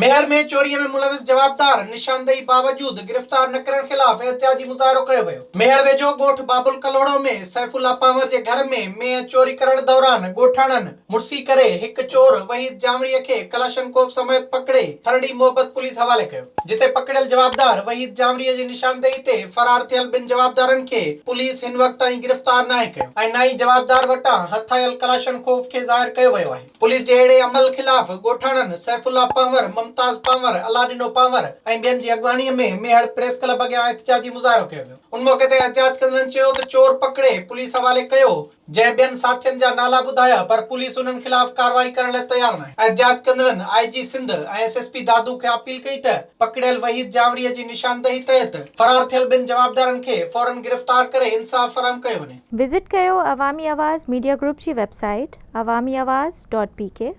ميهڙ ۾ چوري ۾ ملوث جوابدار نشاندهي باوجود گرفتار نه ڪرڻ خلاف احتجاجي مظاهرو ڪيو ويو. ميهڙ ويجهو ڳوٺ بابل ڪلهوڙو ۾ سيف الله پنهور جي گهر ۾ مينهن چوري ڪرڻ دوران ڳوٺاڻن مڙسي ڪري هڪ چور وحيد جانوري کي ڪلاشنڪوف سميت پڪڙي ٿرڙي محبت پوليس حوالي ڪيو جتي پڪڙيل جوابدار وحيد جانوري جي نشاندهي تي فرار ٿيل ٻن جوابدارن کي پوليس هن وقت تائين گرفتار ناهي ڪيو ۽ نه ئي جوابدار وٽان هٿ آيل ڪلاشنڪوف کي ظاهر ڪيو ويو آهي. پوليس جي اهڙي عمل خلاف ڳوٺاڻن سيف الله پنهور، ممتاز پنهور، الله ڏنو پنهور ۽ ٻين جي اڳواڻي ۾ ميهڙ پريس ڪلب اڳيان احتجاجي مظاهرو ڪيو ويو. ان موقعي تي احتجاج ڪندڙن چيو ته چور پڪڙي پوليس حوالي ڪيو، جنهن ٻين ساٿين جا نالا ٻڌايا پر پوليس انهن خلاف ڪارروائي ڪرڻ لاء تيار ناهي. احتجاج ڪندڙن I G Sindh ۽ S S P Dadu کي اپيل ڪئي ته پڪڙيل وحيد جانوري جي نشاندهي تحت فرار ٿيل ٻن جوابدارن کي فورن گرفتار ڪري انصاف فراهم ڪيو وڃي. وزٽ ڪيو عوامي آواز ميڊيا گروپ جي website Awami Awaz dot P K.